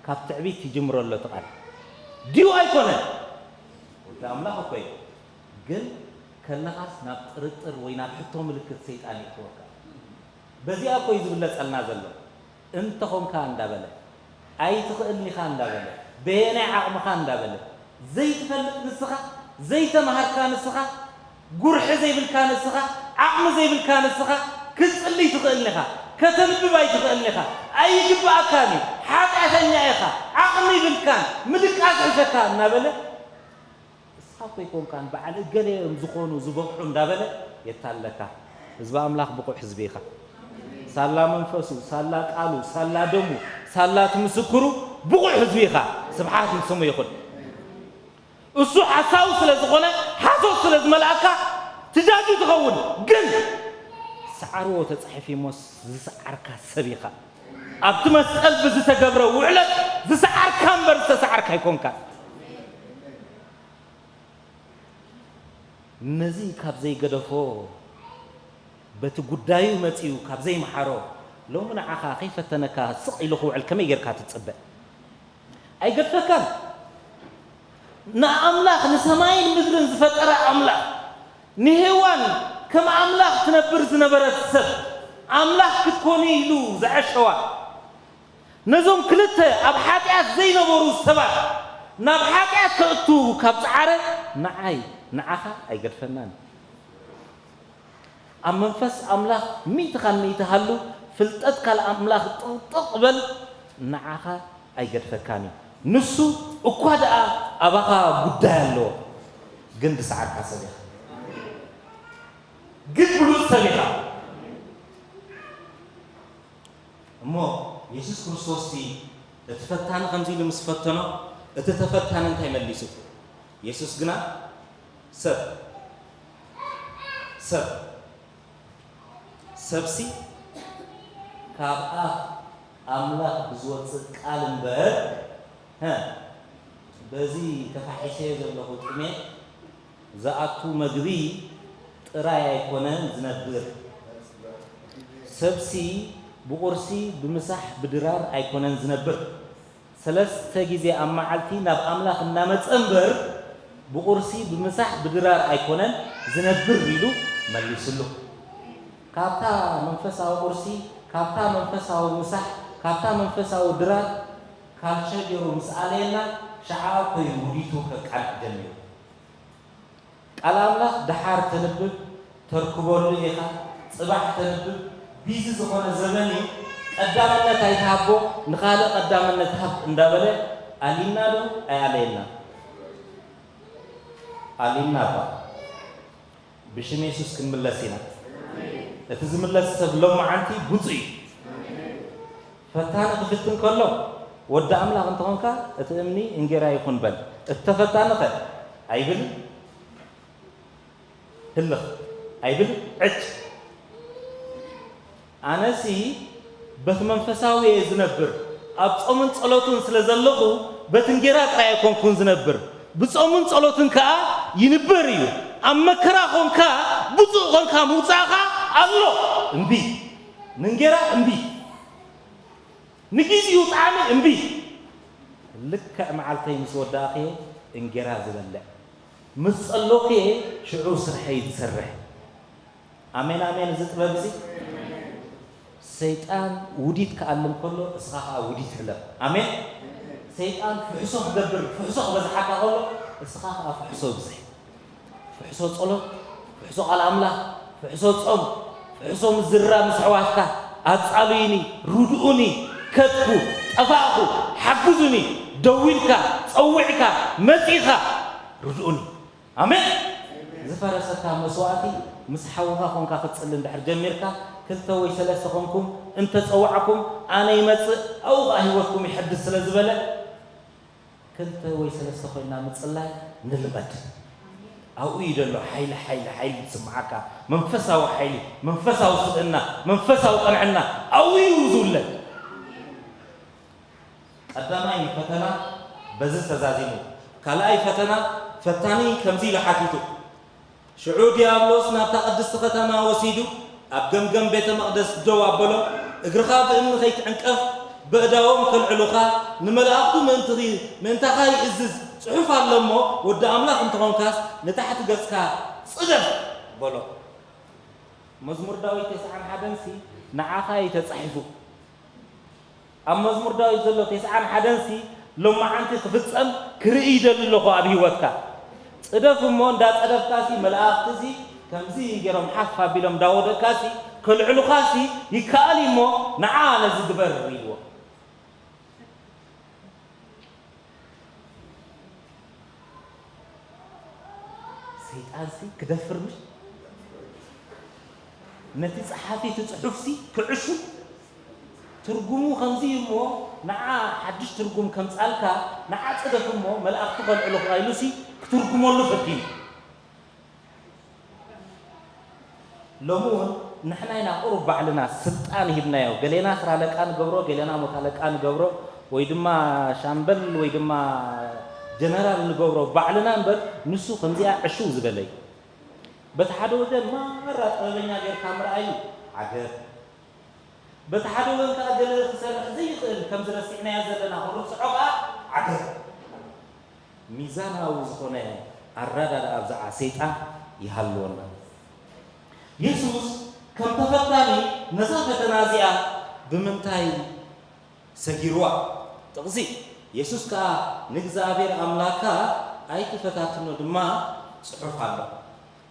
ካብ ትዕቢት ይጅምሮ ኣሎ እቲ ቃል። ድዩ ኣይኮነን? ወዲ ኣምላኽ እኮ እዩ። ግን ከለኻስ ናብ ጥርጥር ወይ ናብ ሕቶ ምልክት ሰይጣን የእትወካ። በዚኣ እኮ እዩ ዝብለጸልና ዘሎ። እንተኾንካ እንዳበለ፣ ኣይትኽእልን ኢኻ እንዳበለ፣ በየናይ ዓቕምኻ እንዳበለ፣ ዘይትፈልጥ ንስኻ፣ ዘይተማሃርካ ንስኻ፣ ጉርሒ ዘይብልካ ንስኻ፣ ዓቕሚ ዘይብልካ ንስኻ፣ ክትጽልይ ትኽእልን ኢኻ፣ ከተንብብ ኣይትኽእልን ኢኻ፣ ኣይግብኣካን እዩ፣ ሓጢኣተኛ ኢኻ፣ ዓቕሚ ይብልካን፣ ምድቃስ ሕሸካ እናበለ፣ ንስኻ እኮ ኣይኮንካን፣ በዓል እገለ እዮም ዝኾኑ ዝበቕዑ እንዳበለ የታለካ። ህዝቢ ኣምላኽ ብቑዕ ህዝቢ ኢኻ። ሳላ መንፈሱ፣ ሳላ ቃሉ፣ ሳላ ደሙ፣ ሳላ እቲ ምስክሩ ብቑዕ ህዝቢ ኢኻ። ስብሓት ንስሙ ይኹን። እሱ ሓሳዊ ስለ ዝኾነ፣ ሓሶት ስለ ዝመልኣካ ትጃጁ ትኸውን። ግን ሰዓርዎ ተጻሒፉ እሞስ ዝሰዓርካ ሰብ ኢኻ። ኣብቲ መስቀል ብዝተገብረ ውዕለት ዝሰዓርካ እምበር ዝተሰዓርካ ኣይኮንካን። ነዚ ካብ ዘይገደፎ፣ በቲ ጉዳዩ መጺኡ ካብ ዘይመሓሮ፣ ሎሚ ንዓኻ ከይፈተነካ ስቕ ኢሉ ክውዕል ከመይ ጌርካ ትጽበ? ኣይገድፈካን። ንኣምላኽ፣ ንሰማይን ምድርን ዝፈጠረ ኣምላኽ፣ ንሄዋን ከም ኣምላኽ ትነብር ዝነበረት ሰብ፣ ኣምላኽ ክትኮኒ ኢሉ ዝዐሸዋ፣ ነዞም ክልተ ኣብ ሓጢኣት ዘይነበሩ ሰባት ናብ ሓጢኣት ከእቱ ካብ ጸዓረ፣ ንዓይ፣ ንዓኻ ኣይገድፈናን። ኣብ መንፈስ ኣምላኽ ሚእቲ ካብ ሚእቲ ሃሉ፣ ፍልጠት ካልእ ኣምላኽ ጥቕጥቕ በል፣ ንዓኻ ኣይገድፈካን እዩ። ንሱ እኳ ደኣ ኣባኻ ጉዳይ ኣለዎ፣ ግን ዝሰዓርካ ሰብ ኢኻ። ግን ብሉጽ ሰብ ኢኻ። እሞ የሱስ ክርስቶስሲ እቲ ፈታኒ ከምዚ ኢሉ ምስ ፈተኖ፣ እቲ ተፈታኒ እንታይ መሊሱ? የሱስ ግና፣ "ሰብ፣ ሰብ፣ ሰብሲ ካብ ኣፍ ኣምላኽ ብዝወጽእ ቃል እምበር፣ ሀ፣ በዚ ተፋሒሰዮ ዘለኹ ጥሜት ዝኣቱ መግቢ ጥራይ ኣይኮነን ዝነብር። ሰብሲ ብቑርሲ ብምሳሕ ብድራር ኣይኮነን ዝነብር። ሰለስተ ግዜ ኣብ መዓልቲ ናብ ኣምላኽ እናመጸ እምበር፣ ብቑርሲ ብምሳሕ ብድራር ኣይኮነን ዝነብር ኢሉ መሊስሉ። ካብታ መንፈሳዊ ቁርሲ፣ ካብታ መንፈሳዊ ምሳሕ፣ ካብታ መንፈሳዊ ድራር ካልቸ ገይሩ ምስ ኣለየና፣ ሸዓ እኮ እዩ ውዲቱ ከቃልዕ ጀሚሩ። ቃል ኣምላኽ ደሓር ተንብብ ተርክበሉ ኢኻ፣ ጽባሕ ተንብብ፣ ቢዚ ዝኾነ ዘበን እዩ፣ ቀዳምነት ኣይትሃቦ፣ ንኻልእ ቀዳምነት ሃብ እንዳበለ ኣሊና ዶ ኣይኣለየና? ኣሊና እባ። ብሽም የሱስ ክንምለስ ኢና። እቲ ዝምለስ ሰብ ሎማዓንቲ ብፁዕ እዩ። ፈታኒ ክፍትን ከሎ፣ ወዲ ኣምላኽ እንተኾንካ፣ እቲ እምኒ እንጌራ ይኹን በል። እቲ ተፈታኒ ኸ ኣይብል፣ ህልኽ ኣይብል፣ ዕጭ። ኣነሲ በቲ መንፈሳዊ እየ ዝነብር። ኣብ ጾምን ጸሎትን ስለ ዘለኹ፣ በቲ እንጌራ ጥራይ ኣይኮንኩን ዝነብር። ብጾምን ጸሎትን ከኣ ይንበር እዩ። ኣብ መከራ ኾንካ፣ ብፁዕ ኾንካ ምውጻእኻ ኣሎ። እምቢ። ንእንጌራ እምቢ። ንጊዜኡ ጣዕሚ እምቢ። ልክዕ መዓልተይ ምስ ወዳእኽየ እንጌራ ዝበልዕ። ምስ ጸሎኽየ ሽዑ ስርሐይ ዝሰርሕ። ኣሜን፣ ኣሜን። እዚ ጥበብ እዚ ሰይጣን ውዲት ክኣልም ከሎ፣ እስኻ ኸኣ ውዲት ሕለፍ። ኣሜን። ሰይጣን ፍሕሶ ክገብር፣ ፍሕሶ ክበዝሓካ ከሎ፣ እስኻ ኸኣ ፍሕሶ ብዝሕ። ፍሕሶ ጸሎት፣ ፍሕሶ ቃል ኣምላኽ፣ ፍሕሶ ጾም፣ ፍሕሶ ምዝርራብ ምስ ኣሕዋትካ፣ ኣጻልዩኒ፣ ርድኡኒ፣ ከድኩ፣ ጠፋእኩ፣ ሓግዙኒ፣ ደዊልካ፣ ጸዊዕካ፣ መጺኻ፣ ርድኡኒ። ኣሜን። ዝፈረሰካ መስዋእቲ ምስ ሓውኻ ኾንካ ክትጽሊ እንድሕር ጀሚርካ፣ ክልተ ወይ ሰለስተ ኾንኩም እንተጸዋዕኩም፣ ኣነ ይመጽእ፣ ኣብኡ ኸኣ ህይወትኩም ይሐድስ ስለ ዝበለ፣ ክልተ ወይ ሰለስተ ኮይና ምጽላይ ንልመድ። ኣብኡ እዩ ዘሎ ሓይሊ፣ ሓይሊ፣ ሓይሊ ዝስምዓካ፣ መንፈሳዊ ሓይሊ፣ መንፈሳዊ ስብእና፣ መንፈሳዊ ቅንዕና ኣብኡ እዩ ዝውለድ። ቀዳማይ ፈተና በዚ ተዛዚሙ። ካልኣይ ፈተና፣ ፈታኒ ከምዚ ኢሉ ሓቲቱ። ሽዑ ዲያብሎስ ናብታ ቅድስቲ ከተማ ወሲዱ፣ ኣብ ገምገም ቤተ መቕደስ ደው ኣበሎ። እግርኻ ብእምኒ ከይትዕንቀፍ፣ በእዳዎም ከልዕሉኻ፣ ንመላእኽቱ ምእንቲ-፣ ምእንታኻ ይእዝዝ ጽሑፍ ኣሎ እሞ፣ ወዲ ኣምላኽ እንተኾንካስ፣ ንታሕቲ ገጽካ ጽደፍ በሎ። መዝሙር ዳዊት ተስዓን ሓደን ሲ ንዓኻ እዩ ተጻሒፉ። ኣብ መዝሙር ዳዊት ዘሎ ተስዓን ሓደን ሲ ሎማዓንቲ ክፍጸም ክርኢ ይደሊ ኣለኹ ኣብ ህይወትካ። ጽደፍ እሞ እንዳ ጸደፍካ ሲ መላእኽቲ ሲ ከምዚ ገይሮም ሓፍ ኣቢሎም እንዳወደቅካ ሲ ከልዕሉኻ ሲ ይከኣል እዩ እሞ ንዓ ነዚ ግበር ኢልዎ። ሰይጣንሲ ክደፍር ምሽ ነቲ ጸሓፊ እቲ ጽሑፍሲ ክዕሹ ትርጉሙ ከምዚ እዩ እሞ ንዓ ሓድሽ ትርጉም ከምጻልካ ንዓ ጽደፍ እሞ መላእኽቲ ከልዕሉኻ ኢሉሲ ክትርጉመሉ ፈቲኑ። ሎሚ እውን ንሕና ኢና ቁሩብ ባዕልና ስልጣን ሂብናዮ። ገሌና ስራ ኣለቃ ንገብሮ፣ ገሌና ሞት ኣለቃ ንገብሮ፣ ወይ ድማ ሻምበል ወይ ድማ ጀነራል ንገብሮ ባዕልና እምበር ንሱ ከምዚኣ ዕሽው ዝበለ እዩ። በቲ ሓደ ወገን ማራ ጥበበኛ ጌርካ ምርኣዩ ዓገብ። በቲ ሓደ ወገን ከኣ ገለ ክሰርሕ ዘይኽእል ከምዚ ረሲዕናዮ ዘለና ክርጽዖ ከኣ ዓገብ። ሚዛናዊ ዝኾነ ኣረዳድኣ ብዛዕባ ሰይጣን ይሃልወና። የሱስ ከም ተፈታኒ ነዛ ፈተና እዚኣ ብምንታይ ሰጊርዋ? ጥቕሲ፣ የሱስ ከኣ ንእግዚኣብሔር ኣምላካ ኣይትፈታትኖ ድማ ጽሑፍ ኣሎ።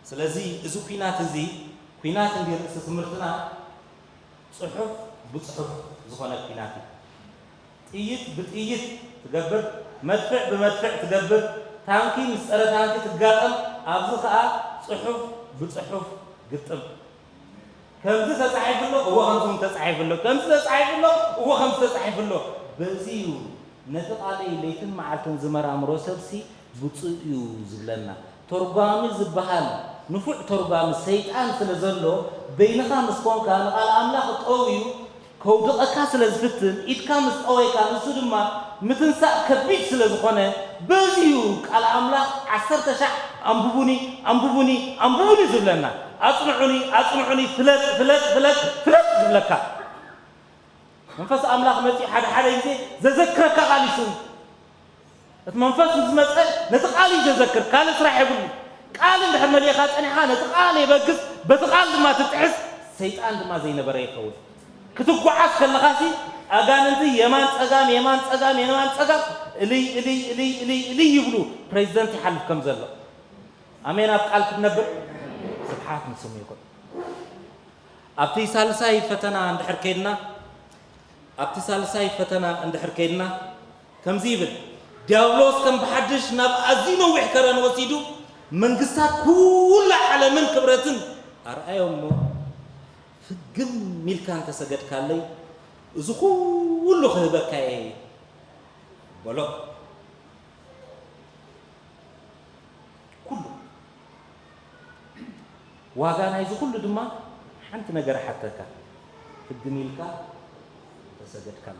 ስለዚ እዚ ኲናት እዚ፣ ኲናት እንዲ ርእሲ ትምህርትና ጽሑፍ ብጽሑፍ ዝኾነ ኲናት እዩ። ጥይት ብጥይት ትገብር፣ መድፍዕ ብመድፍዕ ትገብር፣ ታንኪ ምስ ጸረ ታንኪ ትጋጠም፣ ኣብዚ ኸኣ ጽሑፍ ብጽሑፍ ግጥም። ከምዚ ተጻሒፉ ኣሎ፣ እወ ከምዚ እውን ተጻሒፉ ኣሎ፣ ከምዚ ተጻሒፉ ኣሎ፣ እወ ከምዚ ተጻሒፉ ኣሎ። በዚ እዩ ነቲ ቃለይ ለይትን መዓልትን ዝመራምሮ ሰብሲ ብፁዕ እዩ ዝብለና። ተርጓሚ ዝበሃል ንፉዕ ተርጓሚ ሰይጣን ስለ ዘሎ፣ በይንኻ ምስ ኮንካ ንቓል ኣምላኽ ጠውዩ ከውድቐካ ስለ ዝፍትን፣ ኢድካ ምስ ጠወይካ፣ ንሱ ድማ ምትንሳእ ከቢድ ስለ ዝኾነ፣ በዚ እዩ ቃል ኣምላኽ ዓሰርተ ሻዕ ኣንብቡኒ፣ ኣንብቡኒ፣ ኣንብቡኒ ዝብለና። ኣጽንዑኒ፣ ኣጽንዑኒ፣ ፍለጥ፣ ፍለጥ፣ ፍለጥ፣ ፍለጥ ዝብለካ። መንፈስ ኣምላኽ መጺኡ ሓደ ሓደ ግዜ ዘዘክረካ ቃል እዩ ሽሙ። እቲ መንፈስ ምስ መጸ ነቲ ቃል እዩ ዘዘክር፣ ካልእ ስራሕ የብሉ። ቃል እንድሕር መሊእኻ ጸኒሕኻ ነቲ ቃል የበግስ፣ በቲ ቃል ድማ ትጥሕስ፣ ሰይጣን ድማ ዘይነበረ ይኸውን። ክትጓዓዝ ከለኻሲ ኣጋንንቲ የማን ጸጋም፣ የማን ጸጋም፣ የማን ጸጋም፣ እልይ፣ እልይ፣ እልይ፣ እልይ፣ እልይ ይብሉ፣ ፕሬዚደንት ይሓልፍ ከም ዘሎ። ኣሜን። ኣብ ቃል ክትነብር ስብሓት ንስሙ ይኹን። ኣብቲ ሳልሳይ ፈተና እንድሕር ከይድና፣ ኣብቲ ሳልሳይ ፈተና እንድሕር ከይድና፣ ከምዚ ይብል፣ ዲያብሎስ ከም ብሓድሽ ናብ ኣዝዩ ነዊሕ ከረን ወሲዱ፣ መንግስታት ኩላ ዓለምን ክብረትን ኣርኣዮ እሞ፣ ፍግም ኢልካ እንተሰገድካለይ፣ እዚ ኩሉ ክህበካ እየ በሎ። ኩሉ ዋጋ ናይዚ ኩሉ ድማ ሓንቲ ነገር ሓተካ፣ ፍግም ኢልካ ተሰገድካሉ።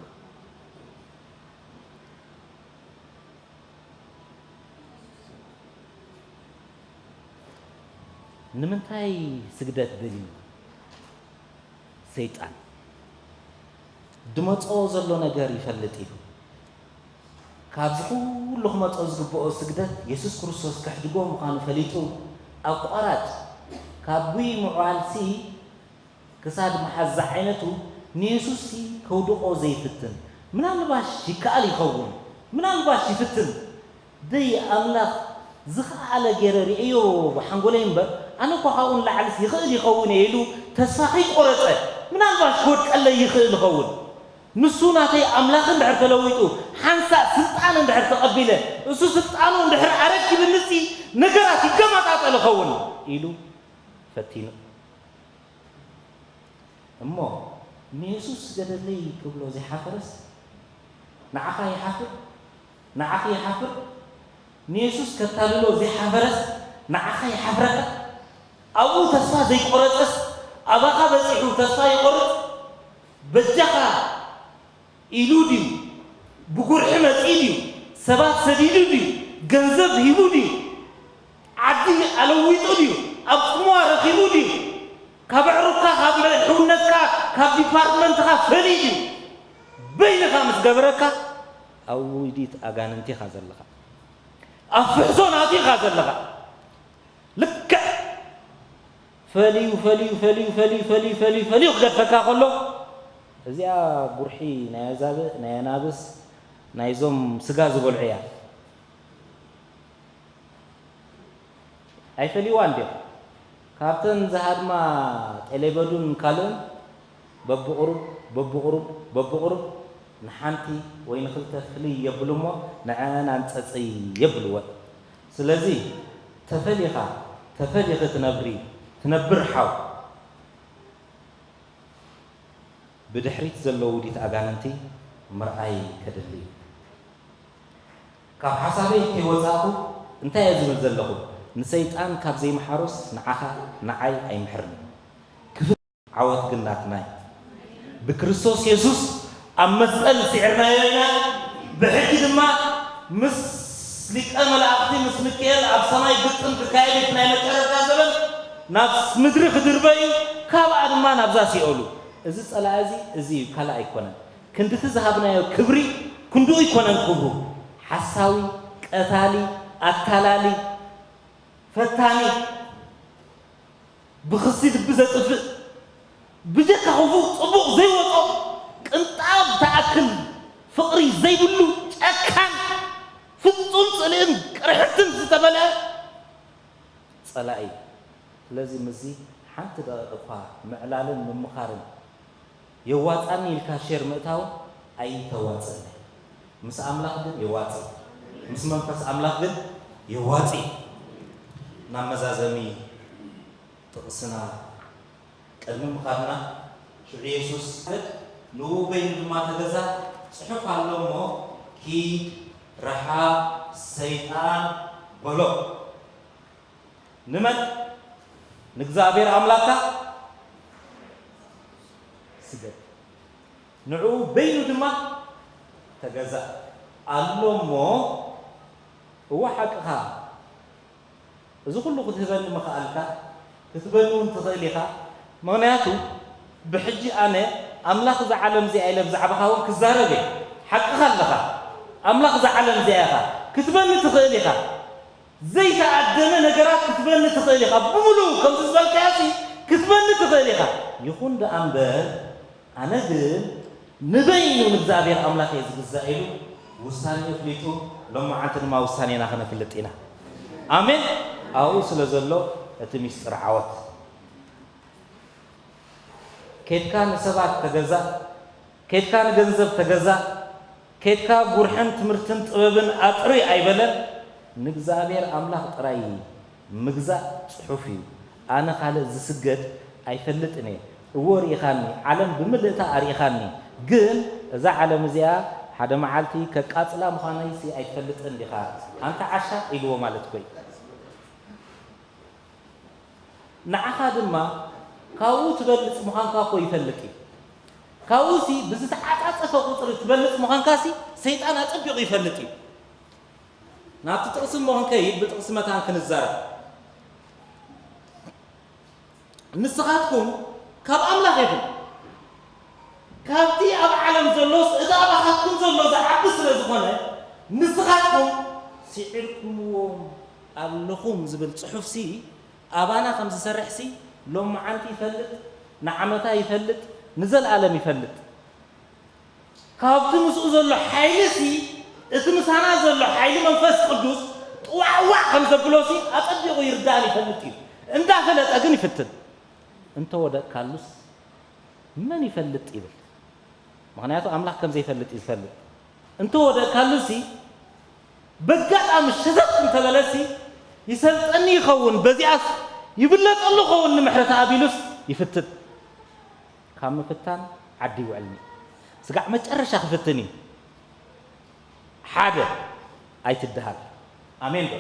ንምንታይ ስግደት ደልዩ? ሰይጣን ድመጾ ዘሎ ነገር ይፈልጥ እዩ። ካብዚ ኩሉ ክመጾ ዝግብኦ ስግደት የሱስ ክርስቶስ ከሕድጎ ምዃኑ ፈሊጡ፣ ኣቋራጭ ካብ ጉይ ምዕዋልሲ ክሳድ መሓዝ ዝዓይነቱ ንየሱስሲ ከውድቖ ዘይፍትን። ምናልባሽ ይከኣል ይኸውን፣ ምናልባሽ ይፍትን። ደይ ኣምላኽ ዝኸኣለ ገይረ ርእዮ ብሓንጎለይ እምበር፣ ኣነ እኳ ካብኡ ንላዕልስ ይኽእል ይኸውን እየ ኢሉ ተስፋ ከይቆረጸ፣ ምናልባሽ ክወድቀለይ ይኽእል ይኸውን። ንሱ ናተይ ኣምላኽ እንድሕር ተለዊጡ፣ ሓንሳእ ስልጣን እንድሕር ተቐቢለ፣ እሱ ስልጣኑ እንድሕር ኣረኪብንሲ፣ ነገራት ይገማጣጠል ይኸውን ኢሉ ፈቲኑ። እሞ ንየሱስ ስገደለይ ክብሎ ዘይሓፈረስ ንዓኻ ይሓፍር፣ ንዓኺ ይሓፍር። ንየሱስ ከታልሎ ዘይሓፈረስ ንዓኻ ይሓፍረካ። ኣብኡ ተስፋ ዘይቆረጸስ ኣባኻ በጺሑ ተስፋ ይቆርጽ። በጃኻ ኢሉ ድዩ? ብጉርሒ መጺኡ ድዩ? ሰባት ሰዲዱ ድዩ? ገንዘብ ሂቡ ድዩ? ዓዲ ኣለዊጡ ድዩ? ኣብ ጽምዋ ረኺቡ ድዩ? ካብ ኣዕሩኽካ፣ ካብ ሕውነትካ፣ ካብ ዲፓርትመንትኻ ፈልዩ ድዩ? በይንኻ ምስ ገበረካ ኣብ ውዲት ኣጋንንቲ ኢኻ ዘለኻ። ኣብ ፍሕሶ ናቱ ኢኻ ዘለኻ። ልክዕ ፈልዩ፣ ፈልዩ፣ ፈልዩ፣ ፈልዩ፣ ፈልዩ፣ ፈልዩ፣ ፈልዩ ክገድፈካ ከሎ፣ እዚኣ ጉርሒ ናይ ኣዛብእ፣ ናይ ኣናብስ፣ ናይዞም ስጋ ዝበልዑ እያ። ኣይፈልይዋን ድዮም? ካብተን ዝሃድማ ጤሌበዱን ካልእን በብቑሩብ፣ በብቑሩብ፣ በብቑሩብ ንሓንቲ ወይ ንኽልተ ፍልይ የብሉ እሞ፣ ንዐአን ኣንጸጽይ የብልወን። ስለዚ፣ ተፈሊኻ፣ ተፈሊኺ ትነብሪ፣ ትነብር ሓው። ብድሕሪት ዘሎ ውዲት ኣጋንንቲ ምርኣይ ከድሊ እዩ። ካብ ሓሳበይ ከይወጻእኹ እንታይ እየ ዝብል ዘለኹ? ንሰይጣን ካብ ዘይምሓሮስ ንዓኻ ንዓይ ኣይምሕርን እዩ። ክፍት ዓወት ግን ናትና እዩ። ብክርስቶስ የሱስ ኣብ መስቀል ስዒርናዮ ኢና። ብሕጂ ድማ ምስ ሊቀ መላእኽቲ ምስ ሚካኤል ኣብ ሰማይ ግጥም ክካየድ እዩ። ናይ መጨረሻ ዘበን ናብ ምድሪ ክድርበ እዩ፣ ካብኣ ድማ ናብዛ ሲኦሉ። እዚ ጸላኢ እዚ፣ እዚ እዩ፣ ካልእ ኣይኮነን። ክንድቲ ዝሃብናዮ ክብሪ ክንድኡ ኣይኮነን ክብሩ። ሓሳዊ፣ ቀታሊ፣ ኣታላሊ፣ ፈታኒ፣ ብኽሲ ልቢ ዘጥፍእ፣ ብጀካ ክፉእ ጽቡቕ ዘይወጾ፣ ቅንጣብ ትኣክል ፍቕሪ ዘይብሉ፣ ጨካን፣ ፍጹም ጽልእን ቅርሕንትን ዝተመልአ ጸላኢ። ስለዚ ምስዚ ሓንቲ ደቂቕ እኳ ምዕላልን ምምኻርን የዋጻኒ ኢልካ ሼር ምእታው ኣይተዋጽእን። ምስ ኣምላኽ ግን የዋጽእ። ምስ መንፈስ ኣምላኽ ግን የዋጽእ። ናብ መዛዘሚ ጥቕስና ቅድሚ ምኻድና፣ ሽዑ የሱስ፣ "ንኡ በይኑ ድማ ተገዛ፣ ጽሑፍ ኣሎ እሞ፣ ኪድ፣ ረሓቕ፣ ሰይጣን" በሎ። ንመን? ንእግዚኣብሔር ኣምላኽካ ስገድ። ንዕኡ በይኑ ድማ ተገዛእ ኣሎ እሞ፣ እወ ሓቅኻ፣ እዚ ኩሉ ክትህበኒ ምኽኣልካ፣ ክትበኒ እውን ትኽእል ኢኻ። ምኽንያቱ ብሕጂ ኣነ ኣምላኽ እዛ ዓለም እዚኣ ኢለ ብዛዕባኻ እውን ክዛረብ እየ። ሓቅኻ ኣለኻ። ኣምላኽ እዛ ዓለም እዚኣ ኢኻ። ክትበኒ ትኽእል ኢኻ። ዘይተኣደነ ነገራት ክትበኒ ትኽእል ኢኻ። ብምሉእ ከምዚ ዝበልካዮ ሲ ክትበኒ ትኽእል ኢኻ። ይኹን ደኣ እምበር፣ ኣነ ግን ንበይኑ ንእግዚኣብሔር ኣምላኽ እየ ዝግዛእ ኢሉ ውሳኔኡ ኣፍሊጡ፣ ሎማዓንቲ ድማ ውሳኔና ከነፍልጥ ኢና። ኣሜን። ኣብኡ ስለ ዘሎ እቲ ሚስጥር ዓወት። ኬድካ ንሰባት ተገዛእ፣ ኬድካ ንገንዘብ ተገዛእ፣ ኬድካ ጉርሕን ትምህርትን ጥበብን ኣጥሪ ኣይበለን። ንእግዚኣብሔር ኣምላኽ ጥራይ ምግዛእ ጽሑፍ እዩ። ኣነ ካልእ ዝስገድ ኣይፈልጥን እየ። እዎ ርኢኻኒ፣ ዓለም ብምልእታ ኣርኢኻኒ፣ ግን እዛ ዓለም እዚኣ ሓደ መዓልቲ ከቃጽላ ምዃነይሲ ኣይትፈልጥን ዲኻ? ኣንታ ዓሻ ኢልዎ ማለት እኮ እዩ። ንዓኻ ድማ ካብኡ ትበልጽ ምዃንካ እኮ ይፈልጥ እዩ። ካብኡሲ ብዝተዓጻጸፈ ቁጽሪ ትበልጽ ምዃንካሲ ሰይጣን ኣጸቢቑ ይፈልጥ እዩ። ናብቲ ጥቕሲ እሞ ክንከይድ ብጥቕሲ መታን ክንዛረብ። ንስኻትኩም ካብ ኣምላኽ ኢኹም። ካብቲ ኣብ ዓለም ዘሎስ እቲ ኣባኻትኩም ዘሎ ዝዓቢ ስለ ዝኾነ፣ ንስኻትኩም ስዒርኩምዎም ኣለኹም ዝብል ጽሑፍሲ ኣባና ከም ዝሰርሕሲ ሎመዓንቲ ይፈልጥ፣ ንዓመታ ይፈልጥ፣ ንዘለኣለም ይፈልጥ። ካብቲ ምስኡ ዘሎ ሓይልሲ፣ እቲ ምሳና ዘሎ ሓይሊ መንፈስ ቅዱስ ጥዋዕዋዕ ከም ዘብሎሲ ኣጸቢቑ ይርዳእን ይፈልጥ እዩ። እንዳፈለጠ ግን ይፍትን። እንተወደቕካሉስ መን ይፈልጥ ይብል። ምኽንያቱ ኣምላኽ ከም ዘይፈልጥ እዩ ዝፈልጥ። እንተወደቕካሉሲ በጋጣሚ ሸተት እንተበለሲ ይሰልጠኒ ይኸውን፣ በዚኣስ ይብለጠሉ ይኸውን ንምሕረት ኣቢሉስ ይፍትን። ካብ ምፍታን ዓዲ ይውዕልኒ። ስጋዕ መጨረሻ ክፍትን እዩ። ሓደ፣ ኣይትድሃል። ኣሜን ዶ?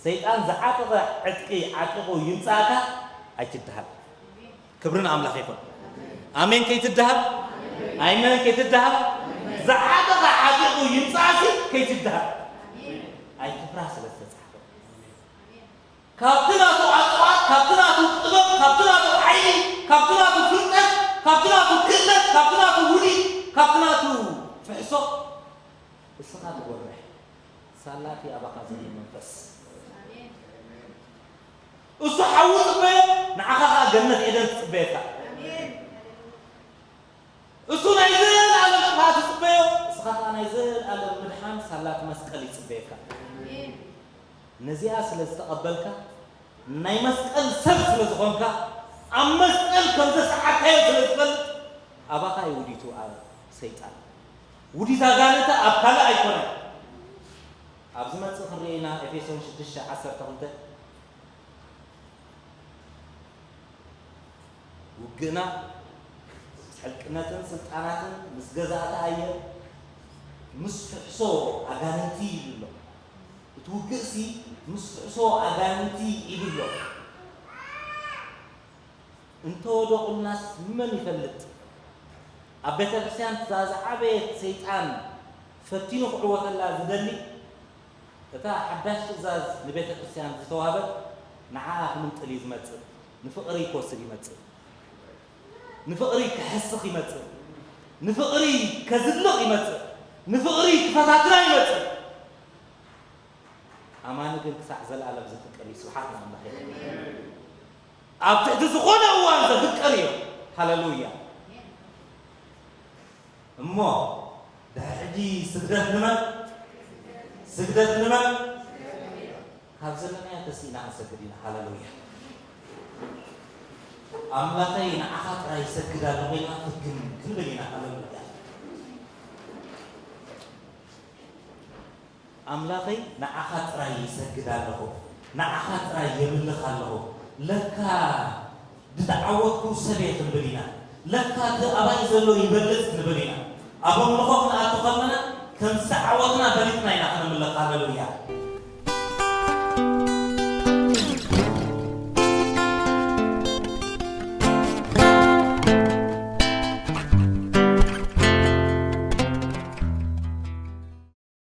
ሰይጣን ዝዓጠቐ ዕጥቂ ዓጢቑ ይምጻእካ፣ ኣይትድሃል። ክብሪ ንኣምላኽ ይኹን። ኣሜን ከይትድሃል፣ ኣይመን ከይትድሃል፣ ዝዓጠቐ ዓጢቑ ይምጻእሲ ከይትድሃል። ኣይትፍራ ስለ ዝተጻሕፈ። ካብቲ ናቱ ኣጽዋር፣ ካብቲ ናቱ ጥበብ፣ ካብቲ ናቱ ሓይሊ፣ ካብቲ ናቱ ፍልጠት፣ ካብቲ ናቱ ክእለት፣ ካብቲ ናቱ ውዲት፣ ካብቲ ናቱ ፍሕሶ እስኻ ትጎርሕ። ሳላቲ ኣባኻ ዘሎ መንፈስ። እሱ ሓዊ ጽበዮ፣ ንዓኻ ኸኣ ገነት ኤደን ትጽበየካ። እሱ ናይ ዘለኣለም ጥፍኣት ይጽበዮ፣ እስኻ ኸኣ ናይ ዘለኣለም ምድሓን ሳላቲ መስቀል ይጽበየካ። ነዚኣ ስለ ዝተቐበልካ፣ ናይ መስቀል ሰብ ስለ ዝኾንካ፣ ኣብ መስቀል ከም ዘሰዓርካዮ ስለ ዝፈልጥ፣ ኣባኻ እዩ ውዲቱ ኣብ ሰይጣን። ውዲት ኣጋንንታ ኣብ ካልእ ኣይኮነን። ኣብ ዝመጽእ ክንርኢ ኢና፣ ኤፌሶን ሽዱሽተ ዓሰርተ ክልተ። ውግእና ምስ ሕልቅነትን ስልጣናትን ምስ ገዛእቲ ኣየር ምስ ፍሕሶ ኣጋንንቲ ኢሉ ኣሎ። እቲ ውግእሲ ምስ ፍሕሶ ኣጋንንቲ ኢሉ ኣሎ። እንተወደቑልናስ መን ይፈልጥ? ኣብ ቤተ ክርስቲያን እታ ዝዓበየት ሰይጣን ፈቲኑ ክዕወተላ ዝደሊ፣ እታ ሓዳሽ ትእዛዝ ንቤተ ክርስቲያን ዝተዋህበት ንዓኣ ክምንጥል እዩ ዝመጽእ። ንፍቕሪ ክወስድ ይመጽእ። ንፍቕሪ ክሕስኽ ይመጽእ። ንፍቕሪ ከዝልቕ ይመጽእ። ንፍቕሪ ክፈታትና ይመጽእ። ኣማኒ ግን ክሳዕ ዘለኣለም ዝፍቅር እዩ። ስብሓት ንኣምላኽ ይኹን። ኣብ ትሕቲ ዝኾነ እዋን ዘፍቅር እዩ። ሃሌሉያ። እሞ ድሕሪ ሕጂ ስግደት ንመን? ስግደት ንመን? ካብ ዘለናዮ ተሲእና ክንሰግድ ኢና። ሃሌሉያ። ኣምላኸይ ንዓኻ ጥራይ ይሰግድ ኣለኹ ኢልና ፍግም ክንብል ኢና። ሃሌሉያ። ኣምላኸይ ንዓኻ ጥራይ ይሰግድ ኣለኹ፣ ንዓኻ ጥራይ የምልኽ ኣለኹ። ለካ ዝተዓወትኩ ሰብ እየ ክንብል ኢና። ለካ እቲ ኣባይ ዘሎ ይበልጽ ክንብል ኢና። ኣብ ኣምልኾ ክንኣቱ ከለና ከም ዝተዓወትና ፈሊጥና ኢና ከነምልኽ። ሃሌሉያ።